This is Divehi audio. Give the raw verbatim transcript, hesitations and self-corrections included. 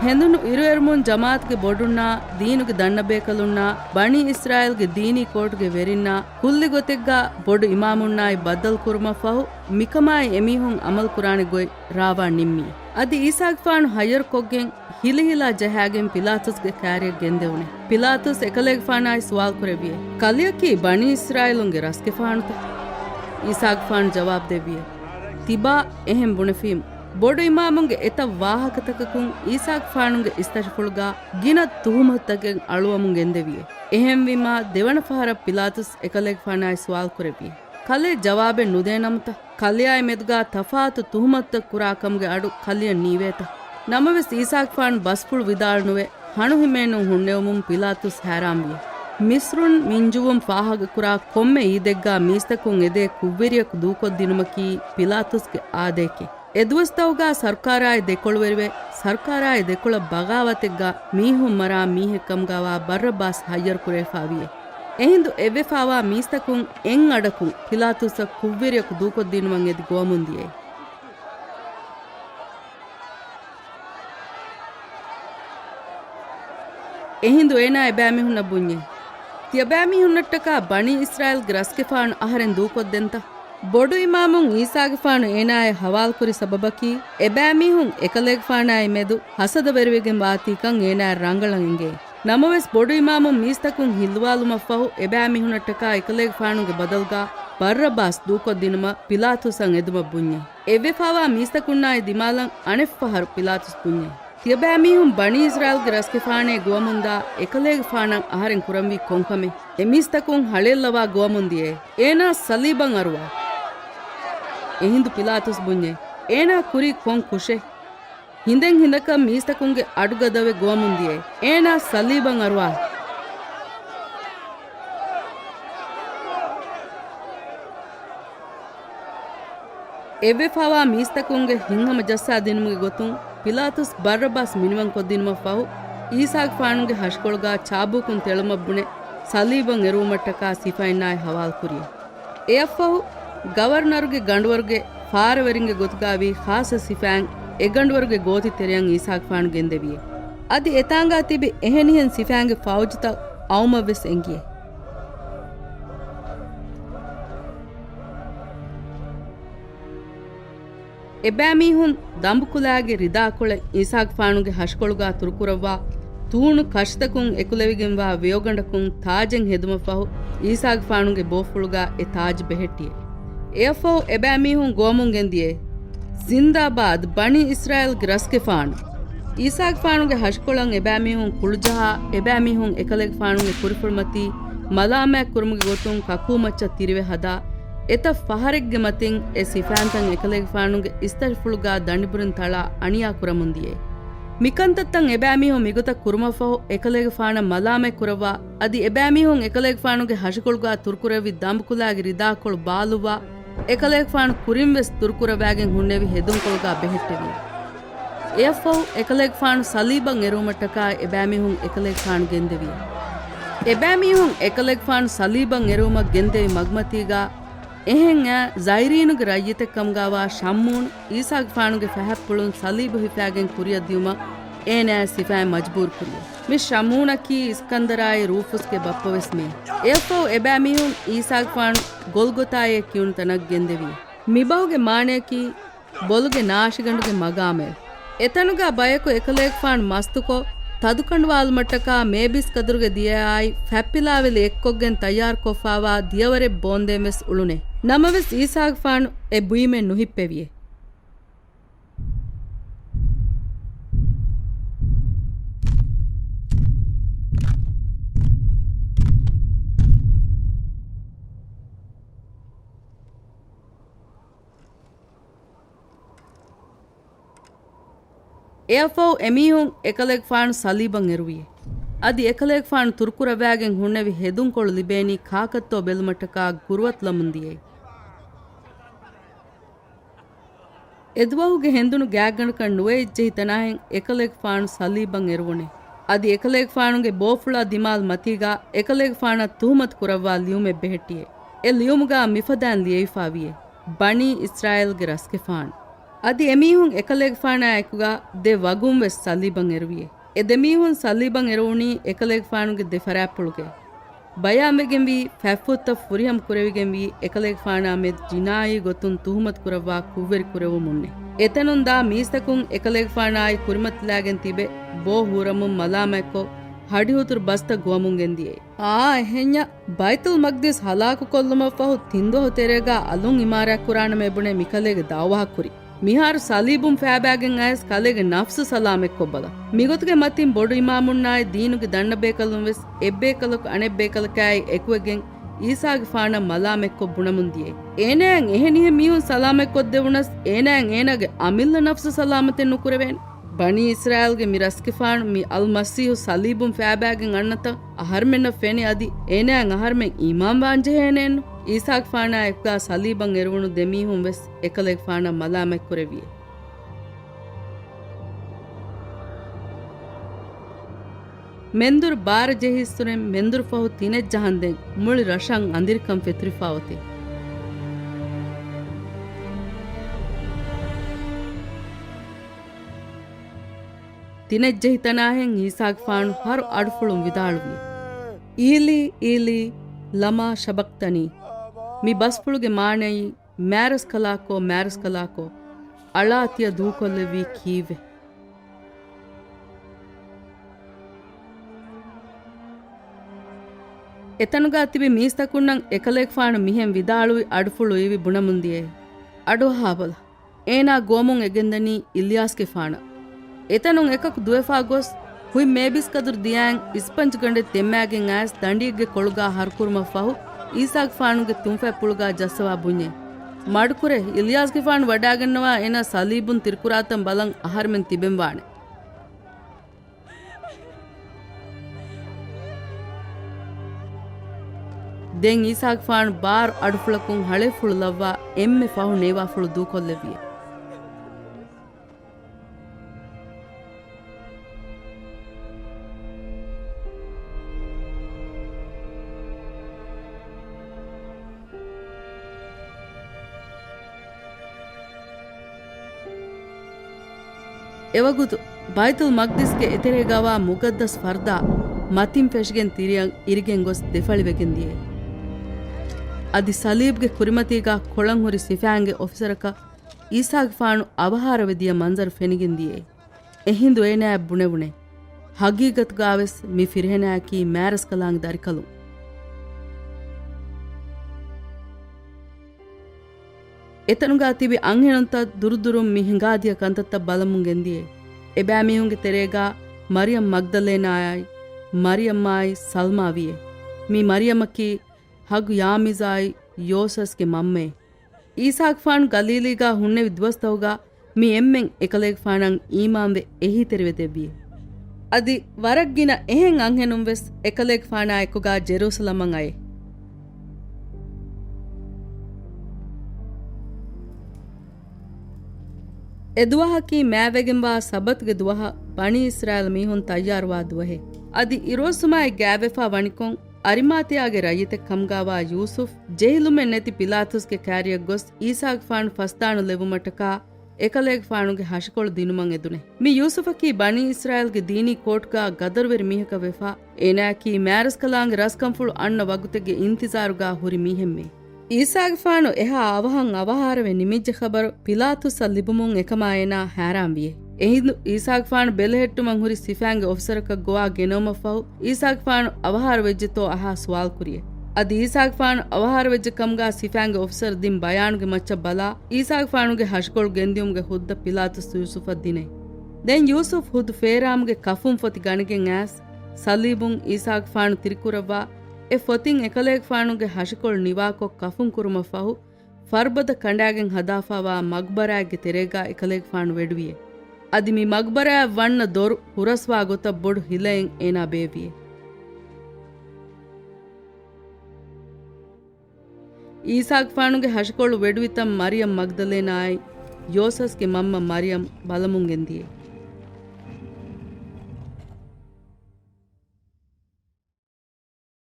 ހެނދުނު އިރުއެރުމުން ޖަމާއަތުގެ ބޮޑުންނާ، ދީނުގެ ދަންނަބޭކަލުންނާ، ބަނީ އިސްރާއީލްގެ ދީނީ ކޯޓުގެ ވެރިންނާ، ކުއްލި ގޮތެއްގާ ބޮޑު އިމާމުންނާއި ބައްދަލުކުރުމަށްފަހު، މިކަމާއި އެމީހުން އަމަލުކުރާނެ ގޮތް ރާވާ ނިންމީ. އަދި އީސާގެފާނު ހައްޔަރުކޮށްގެން، ހިލިހިލާ ޖަހާގެން ޕިލާތުސްގެ ކާރިއަށް ގެންދެވުނެ. ޕިލާތުސް އެކަލޭގެފާނާއި ސުވާލު ކުރެއްވިއޭ، ކަލެއަކީ ބަނީ އިސްރާއީލުންގެ ރަސްގެފާނުތަ؟ އީސާގެފާނު ޖަވާބު ދެއްވިއޭ، ތިބާ އެހެން ބުނެފީމު. ބޮޑު އިމާމުންގެ އެތައް ވާހަކަތަކަކުން އީސާގެފާނުގެ އިސްތަށިފުޅުގާ ގިނަ ތުހުމަތުތަކެއް އަޅުވަމުން ގެންދެވިއޭ. އެހެންވީމާ، ދެވަނަ ފަހަރަށް ޕިލާތުސް އެކަލޭގެފާނާއި ސުވާލު ކުރެއްވިއޭ، ކަލޭ ޖަވާބެއް ނުދޭނަމުތަ؟ ކަލެއާއި މެދުގާ ތަފާތު ތުހުމަތުތައް ކުރާ ކަމުގެ އަޑު ކަލެއަށް ނީވޭތަ؟ ނަމަވެސް، އީސާގެފާނު ބަސްފުޅު ވިދާޅުނުވެ، ހަނު ހިމޭނުން ހުންނެވުމުން ޕިލާތުސް ހައިރާންވި. މިސްރުން މިންޖުވުން ފާހަގަކުރާ ކޮންމެ އީދެއްގާ މީސްތަކުން އެދޭ ކުށްވެރިޔަކު ދޫކޮށްދިނުމަކީ ޕިލާތުސްގެ އާދައެކޭ. އެދުވަސްތަކުގާ ސަރުކާރާއި ދެކޮޅުވެރިވެ، ސަރުކާރާއި ދެކޮޅަށް ބަޣާވަތެއްގާ މީހުން މަރާ މީހެއްކަމުގާވާ ބައްރައްބާސް ހައްޔަރުކުރެވިފާވިއޭ. އެހިނދު އެއްވެފާވާ މީސްތަކުން އެއްއަޑަކުން ޕިލާތުސަށް ކުށްވެރިޔަކު ދޫކޮށްދިނުމަށް އެދި ގޮވަމުން ދިޔައޭ. އެހިނދު އޭނާ އެބައިމީހުންނަށް ބުންޏޭ، ތިޔަބައިމީހުންނަށްޓަކާ ބަނީ އިސްރާއީލްގެ ރަސްގެފާނު އަހަރެން ދޫކޮށްދެންތަ؟ ބޮޑު އިމާމުން އީސާގެފާނު އޭނާއާ ހަވާލުކުރި ސަބަބަކީ، އެބައިމީހުން އެކަލޭގެފާނާއި މެދު ހަސަދަވެރިވެގެން ވާތީކަން އޭނާއަށް ރަނގަޅަށް އެނގޭ. ނަމަވެސް، ބޮޑު އިމާމުން މީސްތަކުން ހިއްލުވާލުމަށްފަހު، އެބައިމީހުންނަށްޓަކާ އެކަލޭގެފާނުގެ ބަދަލުގާ ބައްރައްބާސް ދޫކޮށްދިނުމަށް ޕިލާތުސަށް އެދުމަށް ބުންޏޭ. އެއްވެފާވާ މީސްތަކުންނާއި ދިމާލަށް އަނެއްފަހަރު ޕިލާތުސް ބުންޏޭ، ތިޔަބައިމީހުން ބަނީ އިސްރާއީލްގެ ރަސްގެފާނޭ ގޮވަމުންދާ އެކަލޭގެފާނަށް އަހަރެން ކުރަންވީ ކޮންކަމެއް؟ އެމީސްތަކުން ހަޅޭއްލަވާ ގޮވަމުން ދިޔައޭ. އޭނާ ސަލީބަށް އަރުވާ. އެހިނދު ޕިލާތުސް ބުންޏޭ، އޭނާ ކުރީ ކޮން ކުށެއް؟ ހިނދެއް ހިނދަކަށް މީސްތަކުންގެ އަޑުގަދަވެ ގޮވަމުން ދިޔައޭ. އޭނާ ސަލީބަށް އަރުވާ. އެއްވެފާވާ މީސްތަކުންގެ ހިތްހަމަ ޖައްސާ ދިނުމުގެ ގޮތުން ޕިލާތުސް ބައްރަބާސް މިނިވަންކޮށްދިނުމަށްފަހު، އީސާގެފާނުގެ ހަށިކޮޅުގާ ޗާބޫކުން ތެޅުމަށް ބުނެ، ސަލީބަށް އެރުވުމަށްޓަކާ ސިފައިންނާއި ހަވާލުކުރިއޭ. އެއަށްފަހު، ގަވަރުނަރުގެ ގަނޑުވަރުގެ ފާރަވެރިންގެ ގޮތުގާވީ ޚާއްސަ ސިފައިން އެގަނޑުވަރުގެ ގޯތި ތެރެއަށް އީސާގެފާނު ގެންދެވިއޭ. އަދި އެތާނގާ ތިބި އެހެނިހެން ސިފައިންގެ ފައުޖުތައް އައުމަށްވެސް އެނގިއޭ. އެބައިމީހުން ދަނބުކުލާގެ ރިދާކޮޅެއް އީސާގެފާނުގެ ހަށިކޮޅުގާ ތުރުކުރައްވާ، ތޫނު ކަށިތަކުން އެކުލެވިގެންވާ ވެޔޮގަނޑަކުން ތާޖެއް ހެދުމަށްފަހު، އީސާގެފާނުގެ ބޯފުޅުގާ އެ ތާޖް ބެހެއްޓިއޭ. އެއަށްފަހު އެބައިމީހުން ގޮވަމުން ގެންދިޔައޭ، ޒިންދާބާދް ބަނީ އިސްރާއީލްގެ ރަސްގެފާނު. އީސާގެފާނުގެ ހަށިކޮޅަށް އެބައިމީހުން ކުޅުޖަހާ، އެބައިމީހުން އެކަލޭގެފާނުގެ ކުރިފުޅުމަތީ މަލާމާތް ކުރުމުގެ ގޮތުން ކަކޫމައްޗަށް ތިރިވެ ހަދާ، އެތައް ފަހަރެއްގެ މަތިން އެ ސިފައިންތައް އެކަލޭގެފާނުގެ އިސްތަށިފުޅުގާ ދަނޑިބުރިން ތަޅާ އަނިޔާ ކުރަމުން ދިޔައޭ. މިކަންތައްތައް އެބައިމީހުން މިގޮތަށް ކުރުމަށްފަހު އެކަލޭގެފާނަށް މަލާމާތް ކުރައްވާ، އަދި އެބައިމީހުން އެކަލޭގެފާނުގެ ހަށިކޮޅުގާ ތުރުކުރެއްވި ދަނބުކުލާގެ ރިދާކޮޅު ބާލުއްވާ، އެކަލޭގެފާނު ކުރިންވެސް ތުރުކުރައްވާގެން ހުންނެވި ހެދުންކޮޅުގާ ބެހެއްޓެވި. އެއަށްފަހު އެކަލޭގެފާނު ސަލީބަށް އެރުވުމަށްޓަކާ އެބައިމީހުން އެކަލޭގެފާނު ގެންދެވި. އެބައިމީހުން އެކަލޭގެފާނު ސަލީބަށް އެރުވުމަށް ގެންދެވި މަގުމަތީގާ އެހެން އައި ޒައިރީނުގެ ރައްޔިތެއް ކަމުގާވާ ޝައްމޫން އީސާގެފާނުގެ ފަހަތްޕުޅުން ސަލީބު ހިފާގެން ކުރިއަށް ދިޔުމަށް އޭނާއަށް ސިފައިން މަޖްބޫރު ކުރި. މި ޝައްމޫނަކީ އިސްކަންދަރާއި ރޫފުސްގެ ބައްޕަވެސް މޭ. އެއަށްފަހު އެބައިމީހުން އީސާގެފާނު ގޮލްގޮތާއޭ ކިޔުނު ތަނަށް ގެންދެވި. މިބަހުގެ މާނަޔަކީ ބޮލުގެ ނާށިގަނޑުގެ މަގާމެވެ. އެތަނުގާ ބަޔަކު އެކަލޭގެފާނު މަސްތުކޮށް، ތަދުކަނޑުވާލުމަށްޓަކާ މޭބިސް ކަދުރުގެ ދިޔައާއި ފަތްޕިލާވެލި އެއްކޮށްގެން ތައްޔާރުކޮށްފާވާ ދިޔަވަރެއް ބޯންދޭން ވެސް އުޅުނޭ. ނަމަވެސް، އީސާގެފާނު އެ ބުއިމެއް ނުހިއްޕެވިއޭ. އެއަށްފަހު އެމީހުން އެކަލޭގެފާނު ސަލީބަށް އެރުވިއޭ. އަދި އެކަލޭގެފާނު ތުރުކުރައްވާގެން ހުންނެވި ހެދުންކޮޅު ލިބޭނީ ކާކަށްތޯ ބެލުމަށްޓަކާ ގުރުވަތުލަމުން ދިޔައީ. އެދުވަހުގެ ހެނދުނު ގާތްގަނޑަކަށް ނުވައެއްޖެހި ތަނާހެން އެކަލޭގެފާނު ސަލީބަށް އެރުވުނެ. އަދި އެކަލޭގެފާނުގެ ބޯފުޅާ ދިމާލު މަތީގާ އެކަލޭގެފާނަށް ތުހުމަތު ކުރައްވާ ލިޔުމެއް ބެހެއްޓިއޭ. އެ ލިޔުމުގާ މިފަދައިން ލިޔެވިފާވިއޭ، ބަނީ އިސްރާއީލްގެ ރަސްގެފާނު. އަދި އެމީހުން އެކަލޭގެފާނާއެކުގާ ދެ ވަގުން ވެސް ސަލީބަށް އެރުވިއޭ. އެ ދެމީހުން ސަލީބަށް އެރުވުނީ އެކަލޭގެފާނުގެ ދެ ފަރާތްޕުޅުގައި. ބަޔާންވެގެންވީ، ފަތްފުށްތައް ފުރިހަމަ ކުރެވިގެންވީ އެކަލޭގެފާނާ މެދު ޖިނާއީ ގޮތުން ތުހުމަތު ކުރައްވާ ކުށްވެރި ކުރެވުމުންނޭ. އެތަނުން ދާ މީސްތަކުން އެކަލޭގެފާނާއި ކުރިމަތިލާގެން ތިބެ ބޯ ހޫރަމުން މަލާމާތްކޮށް، ހަޑިހުތުރު ބަސްތައް ގޮވަމުން ގެންދިޔައީ. އާ އެހެންޏާ، ބައިތުލް މަގްދިސް ހަލާކުކޮށްލުމަށްފަހު ތިންދުވަހު ތެރޭގާ އަލުން އިމާރާތްކުރާނަމޭ ބުނެ މިކަލޭގެ ދައުވަހަށް ކުރި. މިހާރު ސަލީބުން ފައިބާގެން އައިސް ކަލޭގެ ނަފްސު ސަލާމަތްކޮށްބަލަ. މިގޮތުގެ މަތިން ބޮޑު އިމާމުންނާއި ދީނުގެ ދަންނަ ބޭކަލުން ވެސް އެއްބޭކަލަކު އަނެއްބޭކަލަކާއި އެކުވެގެން އީސާގެފާނަށް މަލާމަތްކޮށް ބުނަމުން ދިޔައީ. އޭނާއަށް އެހެނިހެން މީހުން ސަލާމަތްކޮށްދެވުނަސް އޭނާއަށް އޭނާގެ އަމިއްލަ ނަފްސު ސަލާމަތެއް ނުކުރެވޭނެ. ބަނީ އިސްރާއީލްގެ މި ރަސްގެފާނު މި އަލްމަސީޙު ސަލީބުން ފައިބާގެން އަންނަތަން އަހަރުމެންނަށް ފެނި އަދި އޭނާއަށް އަހަރުމެން އީމާންވާންޖެހޭނެއެއްނު. އީސާގެފާނާ އެކުގާ ސަލީބަށް އެރުވުނު ދެމީހުން ވެސް އެކަލޭގެފާނަށް މަލާމަތްކުރެއްވިއޭ. މެންދުރު ބާރަ ޖެހިއްސުރެން މެންދުރު ފަހު ތިނެއް ޖަހަންދެން މުޅި ރަށަށް އަނދިރިކަން ފެތުރިފާ އޮތޭ. ތިނެއް ޖެހި ތަނާހެން އީސާގެފާނު ހަރު އަޑުފުޅުން ވިދާޅުވި، "އީލީ، އީލީ، ލަމާ ޝަބަކްތަނީ؟" މި ބަސްފުޅުގެ މާނައީ، "މާރަސްކަލާކޯ، މާރަސްކަލާކޯ، އަޅާ ތިޔަ ދޫކޮށްލެއްވީ ކީއްވެ؟" އެތަނުގާ ތިބި މީސްތަކުންނަށް އެކަލޭގެފާނު މިހެން ވިދާޅުވި އަޑުފުޅު އިވި ބުނަމުން ދިޔައޭ. އަޑުއަހާބަލަ. އޭނާ ގޮވަމުން އެގެންދަނީ އިލްޔާސްގެފާނަށް. އެތަނުން އެކަކު ދުވެފާ ގޮސް، ހުތް މޭބިސްކަދުރު ދިޔައިން އިސްޕަންޖުގަނޑެއް ތެއްމާގެން އައިސް ދަނޑިއެއްގެ ކޮޅުގާ ހަރުކުރުމަށްފަހު، އީސާގެފާނުގެ ތުންފަތްޕުޅުގާ ޖައްސަވާ ބުންޏޭ، "މަޑުކުރޭ، އިލްޔާސްގެފާނު ވަޑާގަންނަވާ އޭނާ ސަލީބުން ތިރިކުރާތަން ބަލަން އަހަރެމެން ތިބެންވާނެ." ދެން އީސާގެފާނު ބާރު އަޑުފުޅަކުން ހަޅޭފުޅު ލައްވާ އެންމެ ފަހު ނޭވާފުޅު ދޫކޮށްލެއްވިއޭ. އެވަގުތު ބައިތުލް މަގްދިސްގެ އެތެރޭގަވާ މުގައްދަސް ފަރްދާ މަތިން ފެށިގެން ތިރިއަށް އިރިގެން ގޮސް ދެފަޅިވެގެން ދިޔައީ. އަދި ސަލީބްގެ ކުރިމަތީގާ ކޮޅަން ހުރި ސިފައިންގެ އޮފިސަރަކަށް އީސާގެފާނު އަވަހާރަވެ ދިޔަ މަންޒަރު ފެނިގެން ދިޔައީ. އެހިނދު އޭނާއަށް ބުނެވުނޭ، ހަގީގަތުގާވެސް މި ފިރިހެނާއަކީ މާރަސްކަލާނގެ ދަރިކަލުން. އެތަނުގާ ތިބި އަންހެނުންތައް ދުރުދުރުން މި ހިނގާދިޔަ ކަންތައްތައް ބަލަމުން ގެންދިޔޭ. އެބައިމީހުންގެ ތެރޭގާ މަރިޔަމް މަގްދަލޭނާއާއި، މަރިޔަމާއި، ސަލްމާ ވިޔޭ. މި މަރިޔަމަކީ ހަގު ޔާމީޒާއި، ޔޯސަސްގެ މަންމައޭ. އީސާގެފާނު ގަލީލީގާ ހުންނެވި ދުވަސްތަކުގާ މި އެންމެން އެކަލޭގެފާނަށް އީމާންވެ އެހީތެރިވެ ދެއްވިއޭ. އަދި ވަރަށް ގިނަ އެހެން އަންހެނުން ވެސް އެކަލޭގެފާނާ އެކުގާ ޖެރޫސަލަމަށް އައޭ. އެ ދުވަހަކީ މާތްވެގެންވާ ސަބަތުގެ ދުވަހަށް ބަނީ އިސްރާއީލް މީހުން ތައްޔާރުވާ ދުވަހެއް. އަދި އިރުއޮއްސުމާއި ގާތްވެފާ ވަނިކޮށް، އަރިމާތިޔާގެ ރައްޔިތެއް ކަމުގާވާ ޔޫސުފް، ޖެހިލުމެއް ނެތި ޕިލާތުސްގެ ކާރިއަށް ގޮސް، އީސާގެފާނު ފަސްދާނު ލެއްވުމަށްޓަކާ، އެކަލޭގެފާނުގެ ހަށިކޮޅު ދިނުމަށް އެދުނެ. މި ޔޫސުފަކީ ބަނީ އިސްރާއީލްގެ ދީނީ ކޯޓްގާ ގަދަރުވެރި މީހަކަށް ވެފާ، އޭނާއަކީ މާރަސްކަލާނގެ ރަސްކަންފުޅު އަންނަ ވަގުތެއްގެ އިންތިޒާރުގާ ހުރި މީހެއްމެ. އީސާގެފާނު އެހާ އަވަހަށް އަވަހާރަވެ ނިމިއްޖެ ޚަބަރު ޕިލާތުސްއަށް ލިބުމުން އެކަމާ އޭނާ ހައިރާން ވިޔޭ. އެހިނދު އީސާގެފާނު ބެލެހެއްޓުމަށް ހުރި ސިފައިންގެ އޮފިސަރަކަށް ގޮވާ ގެނައުމަށްފަހު، އީސާގެފާނު އަވަހާރަވެއްޖެތޯ އަހާ ސުވާލު ކުރިޔޭ. އަދި އީސާގެފާނު އަވަހާރަވެއްޖެ ކަމުގާ ސިފައިންގެ އޮފިސަރު ދިން ބަޔާނުގެ މައްޗަށް ބަލާ، އީސާގެފާނުގެ ހަށިކޮޅު ގެންދިއުމުގެ ހުއްދަ ޕިލާތުސް ޔޫސުފަށް ދިނޭ. ދެން ޔޫސުފް ހުދު ފޭރާމުގެ ކަފުން ފޮތި ގަނެގެން އައިސް، ސަލީބުން އީސާގެފާނު ތިރިކުރައްވާ، އެ ފޮތިން އެކަލޭގެފާނުގެ ހަށިކޮޅު ނިވާކޮށް ކަފުން ކުރުމަށްފަހު، ފަރުބަދަ ކަނޑާގެން ހަދާފާވާ މަގްބަރާއެއްގެ ތެރޭގާ އެކަލޭގެފާނު ވެޑުވިޔޭ. އަދި މި މަގްބަރާއަށް ވަންނަ ދޮރު ހުރަސްވާ ގޮތަށް ބޮޑު ހިލައެއް އޭނާ ބޭއްވިޔޭ. އީސާގެފާނުގެ ހަށިކޮޅު ވެޑުވިތަން މަރިޔަމް މަގްދަލޭނާއާއި، ޔޯސަސްގެ މަންމަ މަރިޔަމް ބަލަމުން ގެންދިޔޭ.